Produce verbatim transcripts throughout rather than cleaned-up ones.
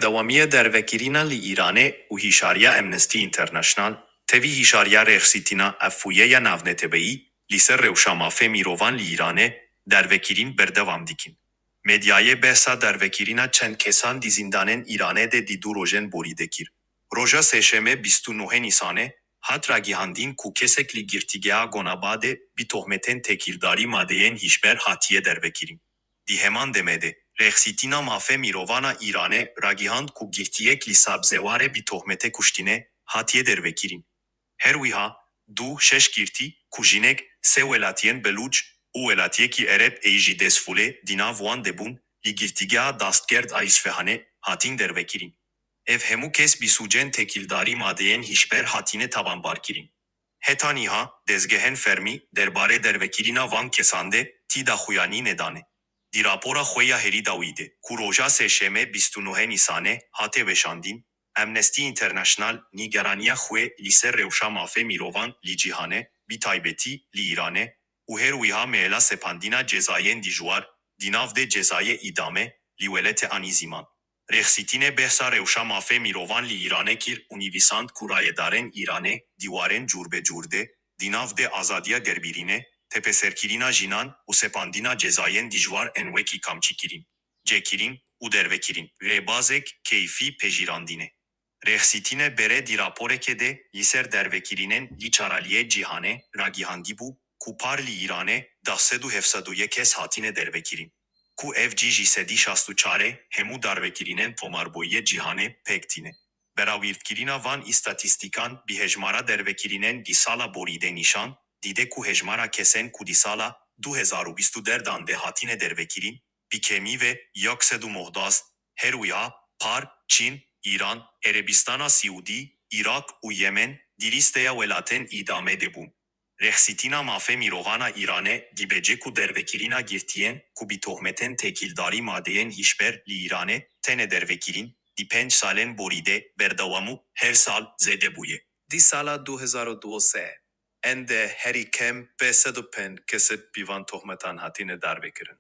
Dewamiya dervekirîna li Îranê û hişyariya Amnesty International, tevî hişyariya rêxistina Efûye ya navneteweyî li ser rewşa mafê mirovan li Îranê, dervekirîn berdewam dikin. Medyayê behsa dervekirîna çend kesan di zîndanên Îranê de di du rojen borî de kir. Roja sêşemê bîst û nehê Nîsanê hat ragihandin ku kesek li girtîgeha Gonabadê bi tohmetên têkildarî madeyên hişber hatiye dervekirîn. Di heman demê de, rêxistina mafê mirovan a Îranê ragihand ku girtiyek li Sabzewarê bi tohmetê kuştinê hatiye dervekirîn. Her wiha, du, şeş girtî, ku jinek, sê welatiyên Belûç û welatiyekî Ereb ê jî destfûlê di nav wan de bûn, li girtîgeha dastgerd a Îsfehanê hatin dervekirîn. Ev hemû kes bi sûcên têkildarî madeyên hişber hatine tawanbarkirin. Heta niha, dezgehên fermî derbarê dervekirîna van kesan de ti daxuyanî nedane. Di rapora xwe ya herî dawî de, ku roja sêşemê bîst û nehê Nîsanê hate weşandin, Amnesty International nîgeraniya xwe li ser rewşa mafê mirovan li cîhanê, bi taybetî li Îranê û her wiha meyela sepandina cezayên dijwar, di nav de cezayê îdamê, li welêtê anî ziman. Rêxistinê behsa rewşa mafê mirovan li Îranê kir û nivîsand ku rayedarên Îranê di warên cûrbecûr de, di nav de azadiya gerbîrînê, tepeserkirina jinan û sepandina cezayên dijwar ên wekî kamçîkirin, cêkirin û dervekirîn, rêbazek keyfî pejirandine. Rêxistinê berê di raporekê de li ser dervekirînên li çar aliyê cîhanê ragihandibû ku par li Îranê deh sed û hevsed û yek kes hatine dervekirîn, ku ev cî ji sedî şast û çarê hemû dervekirînên tomarboyê cîhanê pêk tîne. Berawîrdkirina van îstatîstîkan bi hejmara dervekirînên di sala borî de nîşan dide ku hejmara kesên ku di sala du hezar û bîst û derdan de hatine dervekirîn, bi kêmî ve yek sed û mohdast, her wiha par, Çîn, Îran, Erebistana Siûdî, Îraq û Yemen di lîsteya welatên îdamê de bûn. Rêxistina mafê mirovan a Îranê dibêje ku dervekirina girtiyên ku bi tohmetên têkildarî madeyên hişber li Îranê têne dervekirîn, di pênc salên borî de berdewam û her sal zêde bûye. Di sala du hezar û duwazdeh ên de herî kêm pênc sed û pênc kes bi van tohmetan hatine dervekirin.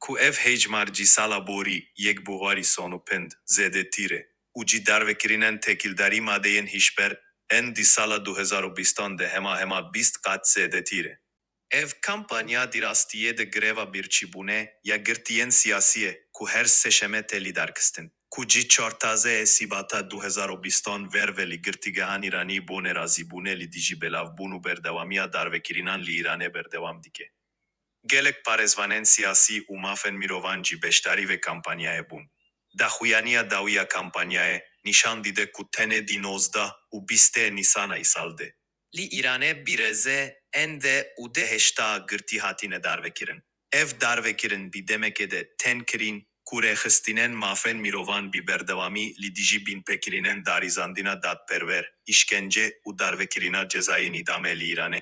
Ku ev hejmar ji sala borî yek buharî sed û pênc zêdetir e û ji dervekirînên têkildarî madeyên hişber ên di sala du hezar û bîstan de hema hema bîst qat zêdetir e. Ev kampanya di rastiyê de greva birçîbûnê ya girtiyên siyasî ye ku her sêşemê tê lidarxistin, ku ji çar tazeyê Sîbata du hezar û bîstan ver ve li girtîgehan Îranî bo nerazîbûnê li dijî belavbûn û berdewamiya dervekirînan li Îranê berdewam dike. Gelek parêzvanên siyasî û mafên mirovan jî beşdarî vê kampanyayê bûn. Daxuyaniya dawî ya kampanyayê nîşan dide ku tenê di nozdeh û bîstê Nîsana îsal de, li Îranê bi rêzeyên deh û deh heşta girtî hatine dervekirin. Ev dervekirin bi demekê de tên kirin ku rêxistinên mafên mirovan bi berdewamî li dijî binpêkirînên darîzandina dadperwer, îşkence û dervekirina cezayên îdamê li Îranê